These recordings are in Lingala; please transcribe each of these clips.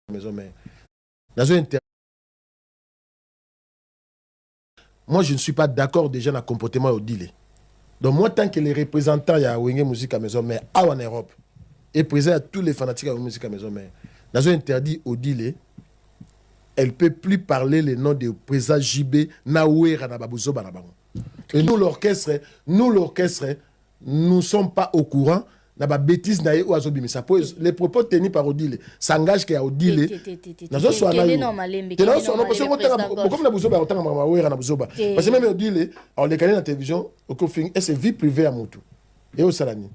Maison Mère. Nazo inter Moi je ne suis pas d'accord déjà na comportement ya Odile. Donc moi tant que les représentants ya Wenge Musica Maison Mère awa na Europe et présent ya tous les fanatiques ya Wenge Musica Maison Mère, nazo interdit Odile elle peut plus parler le nom de président JB na Wera na babuzoba na bango. Et nous l'orchestre, nous l'orchestre, nous sommes pas au courant na ba bêtises na ye oyo azobimisa po les propos tenus par Odile s'engage que ya Odile nazoswa na yo te nazoswa na parce que otanga bokomi na buzoba ya kotanga makambo ya Wera na buzoba parce que même Odile aolekani na télévision okofingi est-ce vie privée ya mutu eyosala nini?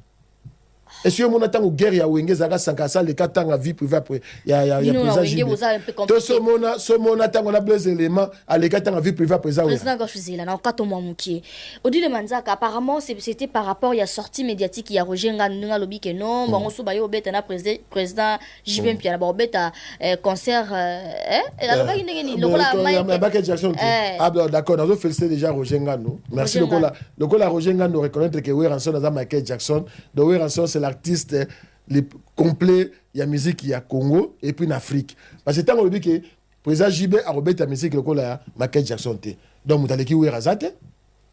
Est-ce que omona ntango guerre ya Wenge ezalaka Sankara asa aleka tanga vie privée après ya ya ya président JB to somona somona ntango na Blaise Element aleka tanga vie privée ya président Wera. Président Gauche Zela na okato mwa mukie. Odile Manzaka apparemment c'était par rapport ya sortie médiatique ya Roger Ngandu ndenge alobi que non bango so baye obeta na président président JB mm. Mpiana ba obeta eh, concert eh, eh, alobaki ndenge nini lokola Michael Jackson eh. Ah d'accord, nazo féliciter déjà Roger Ngandu. Merci lokola lokola Roger Ngandu reconnaître que Werrason aza Michael Jackson. Donc Werrason c'est l'artiste le complet ya musique ya Congo et puis en Afrique. Parce que tango olobi que président JB akobeta musique lokola ya Michael Jackson te. Donc moto aleki Werra aza te.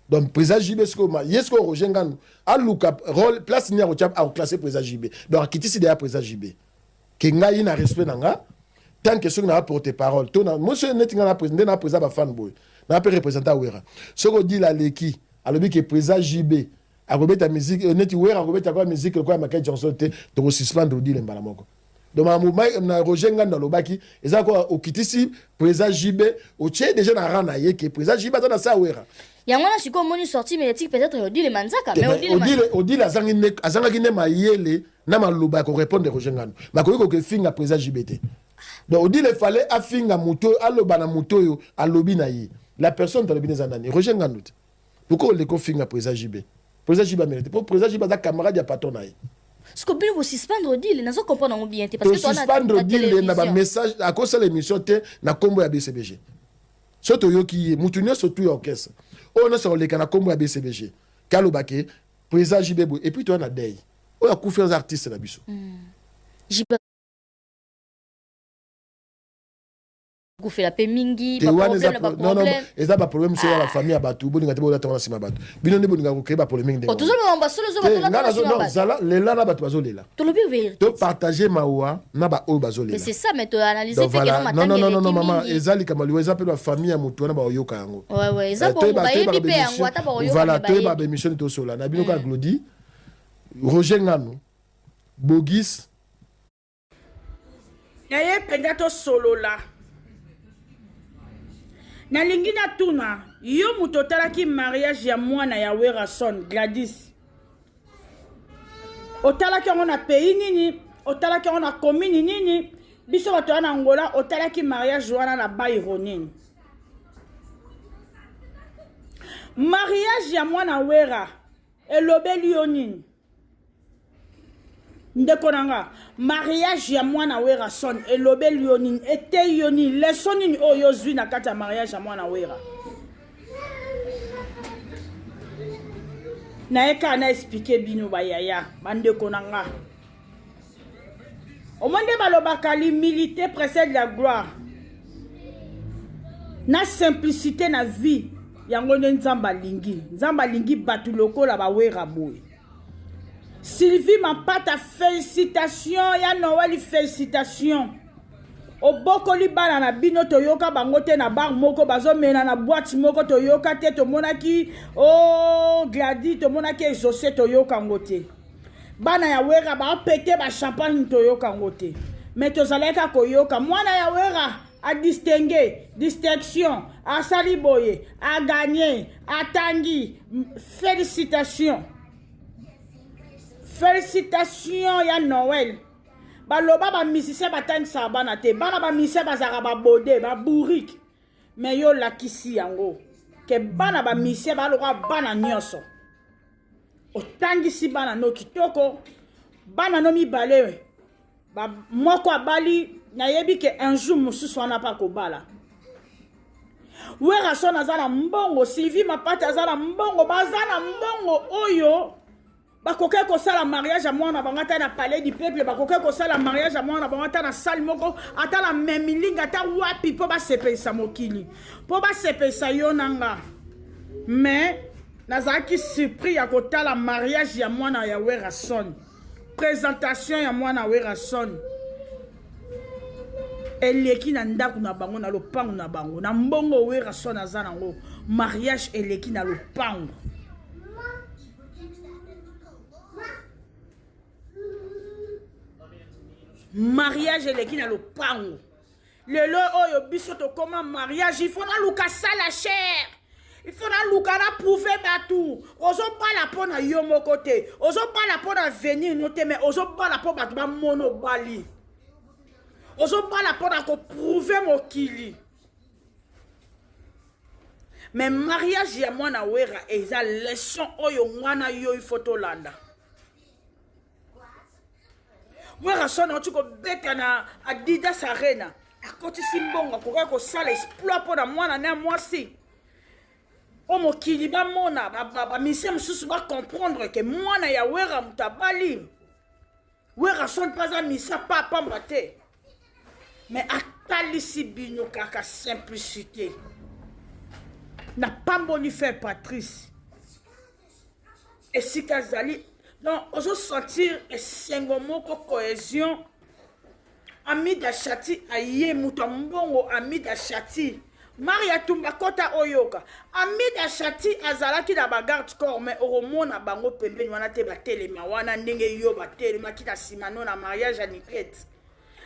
Donc président JB sikoyo ye sikoyo Roger Ngandu aluka rôle place nini akotia akoclasser président JB. Donc akitisi deya président JB. Ke ngai na respect na nga tant que soki na porte parole to na moi neti nga na nde na président ba fan boy na pe représentant Wera. Soki odila aleki alobi ke président JB akobeta musique euh, neti Wera akobeta kwa musique lokola Michael Johnson te, toko suspendre Odile mbala moko. Donc makambo na Roger Ngando alobaki eza ko okitisi président JB otie déjà na rang na ye ke président JB aza na sa Wera. Yango wana sikoyo omoni sortie médiatique peut-être ya Odile Manzaka mais Odile Odile Odile azangi nde azangaki nde mayele na maloba ya korépondre Roger Ngando bakoki kokefinga président JB te. Donc Odile fallait afinga moto oyo aloba na moto oyo alobi na ye. La personne alobi neza nani? Roger Ngando te. Pourquoi oleki ofinga président JB? Président JB amérite. Po président JB aza camarade ya patron na ye. Siko bino bo suspendre Odile, nazo comprendre yango bien te parce que toi na suspendre Odile na ba message akosala émission te na kombo ya BCBG. So toyoki ye mutu nyonso tu ya orchestre. Oyo nyonso akoleka na kombo ya BCBG. Kaloba ke président JB boye et puis toi na deuil. Oyo akufi aza artiste na biso. Mm. JB kufela pe mingi ba problème ba problème eza ba problème so ya ba famille ya bato bolinga te bolata wana nsima bato bino nde bolinga kocree ba polémique ndenge tozoloba ba solo zo bato la nsima bato zala lela na bato bazolela tolobi vérité to partager mawa na ba oyo bazolela mais c'est ça mais to analyser pe que non non non non maman eza likambo liwa eza pe ba famille ya moto wana baoyoka yango ouais ouais eza bongo bayebi pe yango ata baoyoka voilà toyeba ba émission tosola na bino kaka Glody Roger Nganu Bogis Naye mpenza tosolola. Nalingi natuna yo moto otalaki mariage ya mwana ya Werrason Gladys, otalaki yango na pays nini? Otalaki yango na commune nini? Biso bato ya na Angola, otalaki mariage wana na bairro nini? Mariage ya mwana Wera elobeli yo nini? Ndeko na nga, mariage ya mwana Werrason elobeli yo nini? Eteyi yo nini? Leçon nini oyo ozwi na kati ya mariage ya mwana Wera? Naye kaka na expliquer bino ba yaya, ba ndeko na nga. Omoni nde balobaka l'humilité précède la gloire. Na simplicité na vie yango nde Nzambe alingi. Nzambe alingi bato lokola ba Wera boye. Sylvie Mampata félicitations ya Noël félicitations. Obokoli bana na bino toyoka bango te na bar moko bazomela na boîte moko toyoka te tomonaki oh Glady tomonaki exaucé toyoka ngo te. Bana ya Wera ba pete ba champagne toyoka ngo te. Mais tozalaki kaka koyoka mwana ya Wera a distingue distinction asali boye a gagné atangi félicitations félicitations ya Noël. Baloba ba musiciens batangisaka bana te bana ba musiciens bazalaka ba bode ba bourrique mais yo olakisi yango ke bana ba musiciens baloka bana nyonso otangisi bana no kitoko bana no mibale ba moko abali nayebi ke un jour mosusu wana pa kobala Werrason aza na mbongo Sylvie Mapata aza na mbongo baza na mbongo oyo. Bakokaki kosala mariage ya mwana na bango ata na palais du peuple, bakokaki kosala mariage ya mwana na bango ata na salle moko, ata na memilinga, ata wapi, mpo basepelisa mokili, mpo basepelisa yo na nga. Mais nazalaki surpris ya kotala mariage ya mwana ya Werrason, présentation ya mwana Werrason eleki na ndako na bango, na lopango na bango, na mbongo Werrason aza nango, mariage eleki na lopango. Mariage eleki na lopango. Lelo oyo biso tokoma mariage, il faut naluka sala cher, il faut naluka na prouver bato. Ozobala mpo na yo moko te, ozobala mpo na avenir no te, mais ozobala mpo bato bamona obali, ozobala mpo na koprouver mokili. Mais mariage ya mwana Wera eza leçon oyo mwana yo il faut tolanda. Werrason auti kobeta na Adidas Arena, akotisi mbongo, akokaki kosala exploit mpo na mwana na mwasi o mokili bamona, bamisie mosusu bacomprendre ke mwana ya Wera moto abali. Werrason mpe aza misa pa pamba te, mais atalisi bino kaka simplicité. Napamboli frère Patrice esika azali, donc ozosentir esengo moko, cohésion. Amida Shati aye moto ya mbongo. Amida Shati, Maria Tumba kota oyoka. Amida Shati azalaki na bagarde corps, mais okomona bango pembeni wana te, batelema wana ndenge yo batelemaki na nsima no na mariage ya Niklete.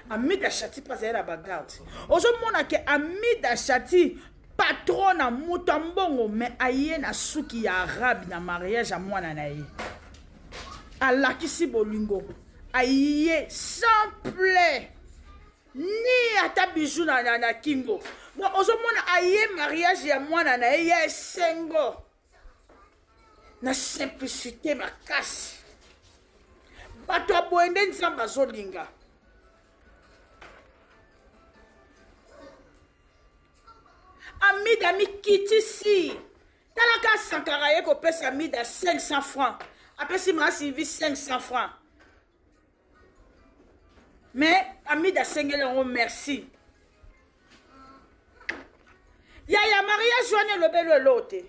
Amida Shati mpe azali na bagarde. Ozomona ke Amida Shati, patron na moto ya mbongo, mais aye na suki ya arabe na mariage ya mwana na ye, alakisi bolingo, aye sans plaie ni ata bijou na kingo. Donc ozomona aye mariage ya mwana na ye ya esengo na simplicité makasi. Bato ya boye nde Nzambe azolinga. Amida mikitisi, talaka Sankara ye kopesa Amida 500 francs, apesi Maa Sylvie 500 francs, mais Amida asengeli yango merci. Yaya, mariage wana elobeli elo te.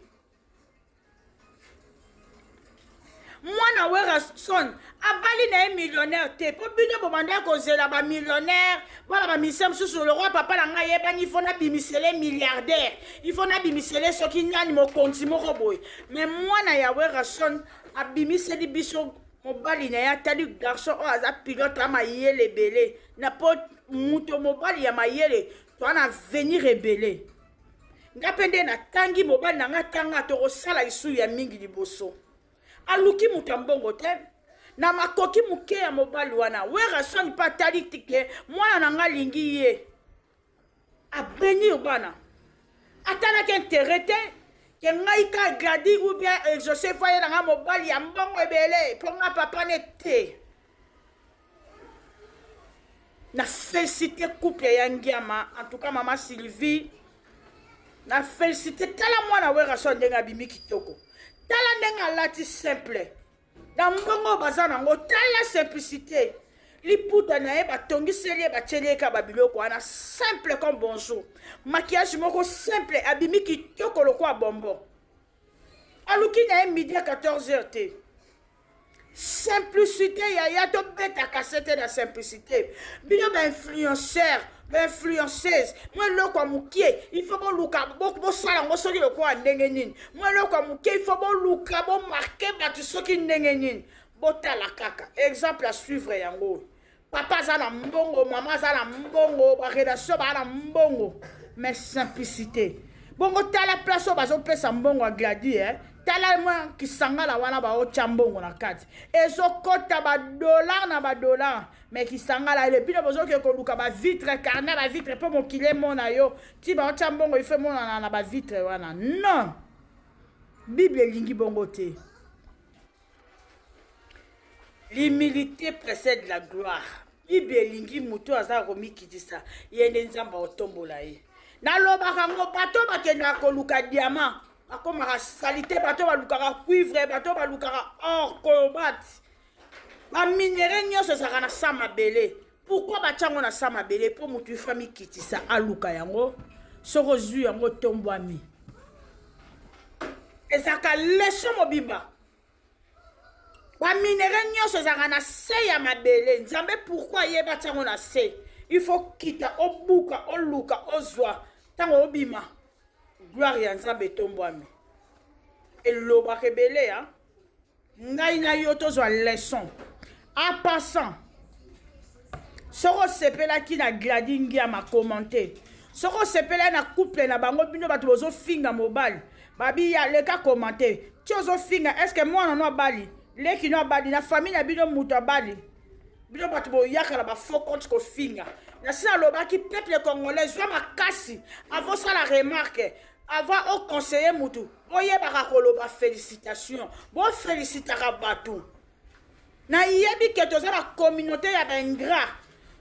Mwana Werrason abali na ye millionnaire te, mpo bino bobanda kozela bamillionnaire bana bamisie mosusu. Lokwa papa na ngai yebani, il faut nabimisele milliardaire, il faut nabimisele soki nani, mokonzi moko boye. Mais mwana ya Werrason abimiseli biso mobali na ye, atali garçon oyo aza pilote ya mayele ebele na po moto mobali ya mayele toa na avenir ebele. Nga mpe nde natangi, mobali na nga tanga, tokosala lisusu ya mingi liboso. Aluki moto ya mbongo te na makoki moke ya mobali wana. Werrason mpe atali ke mwana na nga alingi ye, abénir bana, atalaki intérêt te ke ngai ka Gladi ou bien Exaucé faye na nga mobali ya mbongo ebele mpo nga papa ne te. Na félicité couple ya Ngiama, en tout cas mama Sylvie na félicité. Tala mwana Werrason ndenge abimi kitoko, tala ndenge alati simple na mbongo baza nango, tala simplicité. Liputa na ye batongiseli ye, batieli ye ka babiloko wana simple comme bonjour, maquillage moko simple, abimi kitoko lokola bonbon. Aluki na ye midi ya 14 heures te. Simplicité yaya, tobetaka sete na simplicité. Bino bainfluenceur, bainfluenceuse, mwa eloko ya mokie il faut boluka bosala yango soki lokola ndenge nini. Mwa eloko ya mokie il faut boluka bomarquer bato soki ndenge nini. Botala kaka exemple à suivre yango oyo. Papa aza na mbongo, mama aza na mbongo, barelation baa na mbongo, mais simplicité. Bongo tala place oyo bazopesa mbongo ya Gladi, eh? Tala mwa Kisangala wana, baotya mbongo na kati, ezokɔta badollar na badollar, mais Kisangala ele bino bozoke koluka bavitre, carnet bavitre mpo mokili emona yo ti baotya mbongo ifo emonana na bavitre wana. Non, Bible elingi bongo te. L'humilité précède la gloire. Bible elingi moto aza komikitisa, ye nde Nzambe aotombola ye. Nalobaka ngo bato bakendaka koluka diamant. Bakomaka salite, bato balukaka cuivre, bato balukaka or, cobalt. Baminerais nyonso ezalaka na sa mabele. Pourquoi batya yango na sa mabele? Mpo motu ifa mikitisa aluka yango. Soki ozwi yango otombwami. Ezalaka leson mobimba. Baminerais nyonso ezalaka na se ya mabele. Nzambe pourquoi ayeba atia yango na se? Il faut kita obuka, oluka, ozwa. Ntango obima, gloire ya Nzambe etombwami. Elobaka ebele ya ngai na yo tozwa leçon. En passant, soki osepelaki na Glady Ngiama, commenter. Soki osepelaki na couple na bango, bino bato bozofinga mobali babi ya leka commenter. Ti ozofinga, est-ce que mwana no abali, leki no abali, na famille na bino moto abali? Bino bato boyaka na ba faux compte kofinga. Na si nalobaki, peuple congolais, zwa makasi avant osala remarque, avant oconseiller mutu, oyebaka koloba félicitation, bofélicitaka bato. Nayebi ke toza na communauté ya baingrat,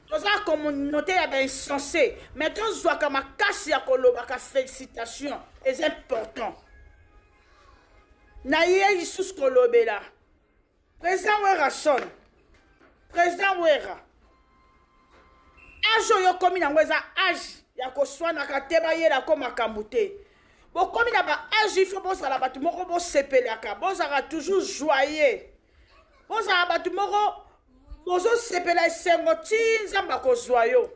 toza na communauté ya bainsensé, mais tozwaka makasi ya kolobaka félicitation, eza important. Naye lisusu kolobela président Werrason. Président Wera, âge oyo okomi nango eza âge ya koswanaka te, bayelako makambo te. Bokomi na ba âge, il faut bozala bato moko bosepelaka, bozalaka toujours joyeux, bozala bato moko bozosepela esengo ti Nzambe akozwa yo.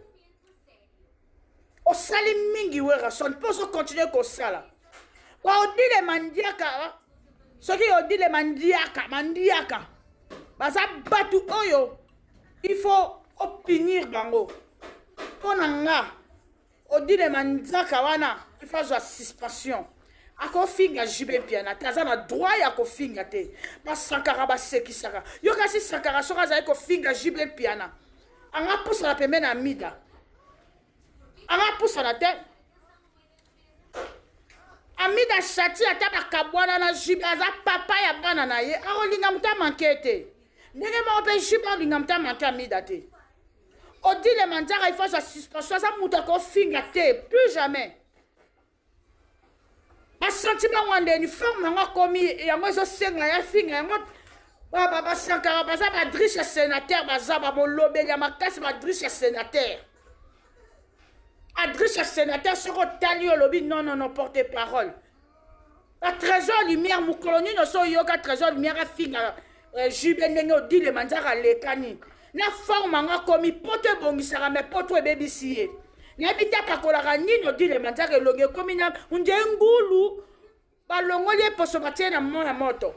Osali mingi, Werrason, mpo ozokontinue kosala. Baodile Mandiaka, soki Odile Mandiaka, Mandiaka baza bato oyo il faut opunir bango. Mpo na nga, Odile Mandiaka wana, il faut azwa suspension. Akofinga JB Mpiana te, aza na droit ya kofinga te. Basankara basekisaka yo, kasi Sankara soki azali kofinga JB Mpiana, anga pusana pembeni na Mida, anga pusana te. Amida Shati, ata bakabwana na JB, aza papa ya bana na ye, akolinga moto amanke te. Ndenge moko mpe JB akolinga moto amanke Amida te. Odile Mandiaka, il faut azwa suspension, aza moto akofinga te, plus jamais. Basentiment ngo ndeni forme yango akomi yango ezosenga ya finga yango. Basankara baza badriche ya sénateur, baza bamolobeli ya makasi, badriche ya sénateur, adriche ya sénateur. Soki otali, olobi non, non, non, porte parole batrésor lumière. Mokolo nini oso oyoka Trésor Lumière afinga JB ndenge Odile Manzaka alekani na forme yango akomi? Poto ebongisaka, me poto ebebisi ye. Nayebi te apakolaka nini. Odile Manzaka elongi ekomi na nde ngulu, balongoli ye poso, batie na mona moto.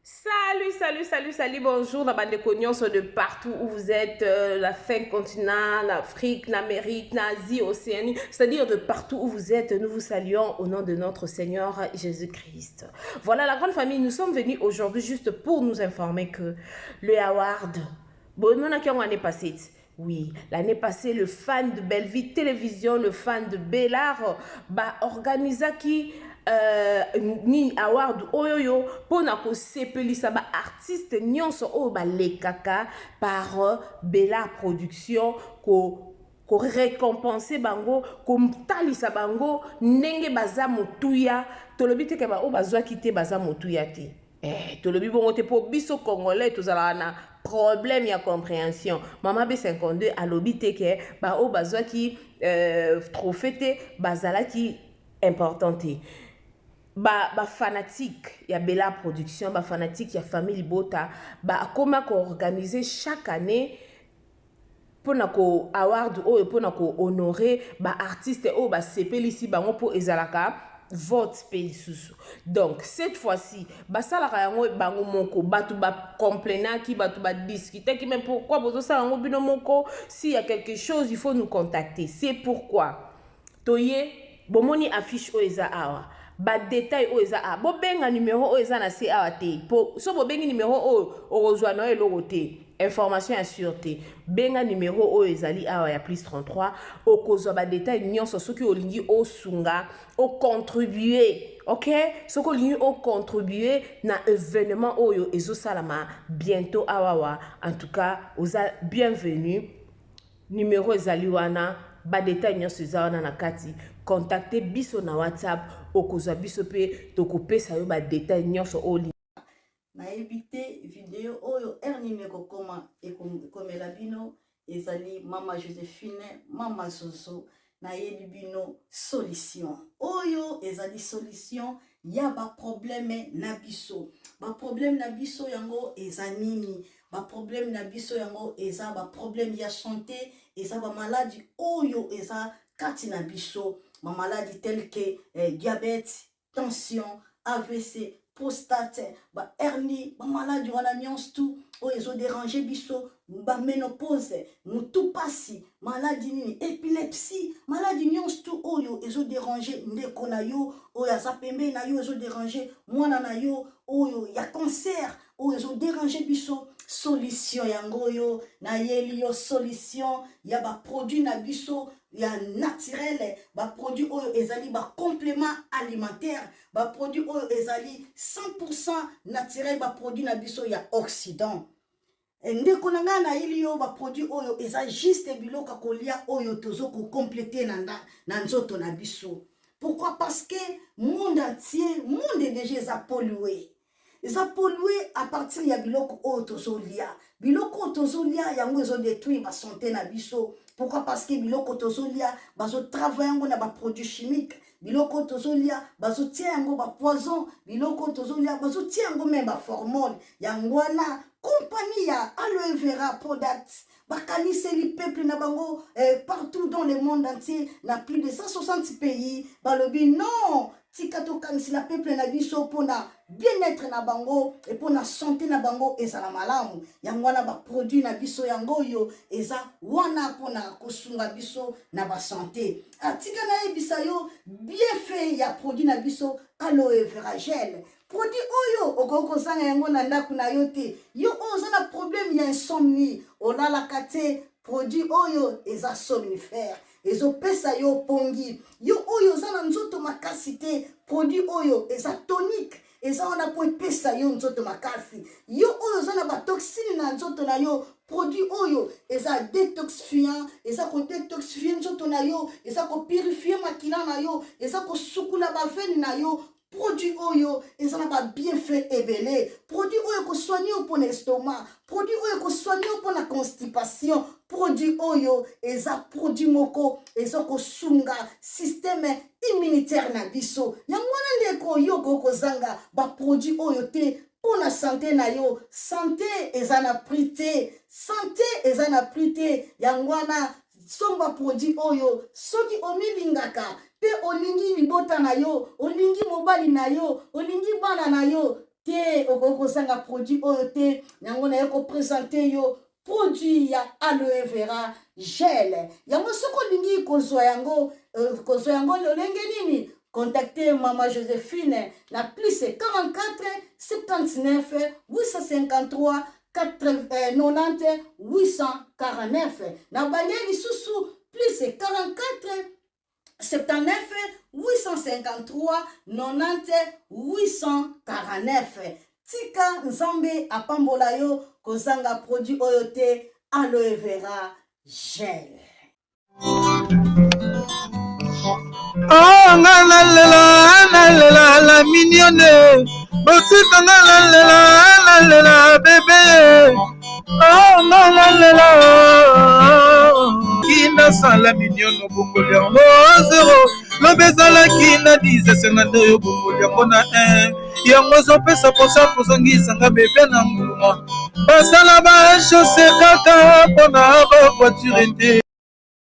Salut, salut, salut, salut, bonjour na bandeko nyonso de partout où vous êtes, la fin continent, l'Afrique, l'Amérique, l'Asie, Océanie, c'est-à-dire de partout où vous êtes, nous vous saluons au nom de notre Seigneur Jésus-Christ. Voilà la grande famille, nous sommes venus aujourd'hui juste pour nous informer que le award, bon, nous avons année passée, oui, l'année passée, le fan de Bellevue Télévision, le fan de Bellard, ba organisaki nini, award oyoyo mpona kosepelisa baartiste nyonso oyo balekaka par Bellard Production, ko korécompense bango, kotalisa bango ndenge baza motuya. Tolobi te ke baoyo bazwaki te baza motuya te. Tolobi bongo te, mpo biso Congolais tozalaka na problème ya compréhension. Mama B52 alobi te ke baoyo bazwaki trophée te bazalaki important te. Bafanatique ba ya Bella Production, bafanatique ya famille Libota, bakóma koorganiser chaque année mpona ko award oyo, mpona kohonorer baartiste oyo basepelisi bango, mpo ezalaka vote mpe lisusu. Donc cette fois-ci basalaka yango bango moko. Bato bacomplainaki, bato badiscutaki: mais pourquoi bozosala yango bino moko? S'il y a quelque chose, il faut nous contacter. C'est pourquoi toye. Bomoni affiche oyo eza awa, badetail oyo eza awa. Bobenga numero oyo eza na se awa te, po so bobengi numero oyo, okozwa na yo eloko te, information ya sûr te. Benga numero oyo ezali awa ya plus 33, okozwa badetail nyonso. Soki olingi osunga, ocontribue, ok, soki olingi ocontribue na événement oyo ezosalama bientôt awawa, en tout cas oza bienvenu. Numero ezali wana, badetail nyonso eza wana na kati. Contacte biso na WhatsApp, okozwa biso mpe tokopesa yo ba details nyonso oyo. Nayebi te video oyo heure nini ekokoma ekomela bino. Ezali mama Josephine, mama Zozo. Nayeli bino solution oyo ezali solution ya baproblème na biso. Baproblème na biso yango eza nini? Baproblème na biso yango eza baproblème ya santé, eza bamaladi oyo eza kati na biso, bamaladi tel que diabète, tension, AVC, prostate, ba hernie, ba maladi wana nyonso tout oyo ezo déranger biso, ba ménopause, mutu pasi, maladi nini, épilepsie, maladi nyonso tout oyo ezo déranger ndeko na yo oyo aza pembeni na yo, ezo déranger mwana na yo oyo ya cancer, oyo ezo déranger biso. Solution yango oyo nayeli yo, solution ya ba produit na biso ya naturel, baproduit oyo ezali bacomplément alimentaire, baproduit oyo ezali 100% naturel, baproduit na biso ya Occident. Ndeko na ngai, nayeli yo baproduit oyo eza juste biloko ya kolia oyo tozo kocompléter na nzoto na biso. Pourquoi? Parce que monde entier, monde déjà eza pollué, eza pollué à partir ya biloko oyo tozolia. Biloko oyo tozolia yango ezodétruire basanté na biso. Pourquoi? Parce que biloko tozolia, bazotravaille yango na baproduit chimique. Biloko oyo tozolia, bazotia yango bapoison. Biloko oyo tozolia, bazotia yango même baformol. Yango wana compagnie ya Aloe Vera Product bakaniseli peuple na bango partout dans le monde entier, na plus de 160 pays. Balobi non, tika tokanisela peuple na biso mpona bien-être na bango e mpona santé na bango ezala malamu. Yango wana baproduit na biso yango oyo eza wana mpona kosunga biso na basanté. Atika nayebisa yo bienfait ya produit na biso Aloe Vera Gel. Produit oyo okoki kozanga yango na ndako na yo te. Yo oyo oza na problème ya insomnie, olalaka te, produit oyo eza somnifère, ezopesa yo pongi. Yo oyo oza na nzoto makasi te, produit oyo eza tonique, eza wana mpo epesa yo nzoto makasi. Yo oyo oza na batoxine na nzoto na yo, produit oyo eza détoxifiant, eza kodétoxifie nzoto na yo, eza kopurifie makila na yo, eza kosukula baveine na yo. Produit oyo eza na babienfait ebele. Produit oyo ekosoigne yo mpona estomac, produit oyo ekosoigne yo mpona constipation. Produit oyo eza produit moko eza kosunga système immunitaire na biso. Yango wana ndeko, yo okoki kozanga baproduit oyo te mpo na santé na yo. Santé eza na prix te, santé eza na prix te. Yango wana somba produit oyo soki omilingaka mpe olingi libota na yo, olingi mobali na yo, olingi bana na yo te, okoki kozanga produit oyo te. Yango naye koprésenter yo produit ya Aloe Vera Gel. Yango soki olingi kozwa yango, kozwa yango lolenge nini? Contacte mama Josephine na plus 44 79 853 90 849. Na bange lisusu, plus 44 79 853 90 849. Tika Nzambe apambola yo. Kozanga produit oyo te, Aloe Vera Gel. Oh, nga nalela, nalela la mignonne, botika nga nalela, nalela bébé. Oh, nga nalela kinasala mignonne, obongoli yango zero. Lobi ezalaki na 10, esenga nde oyo obongoli yango na 1. Yango ezopesa mposa kozongisanga bébé na nguluma. Basala bachaussée kaka mpona bavoiture te.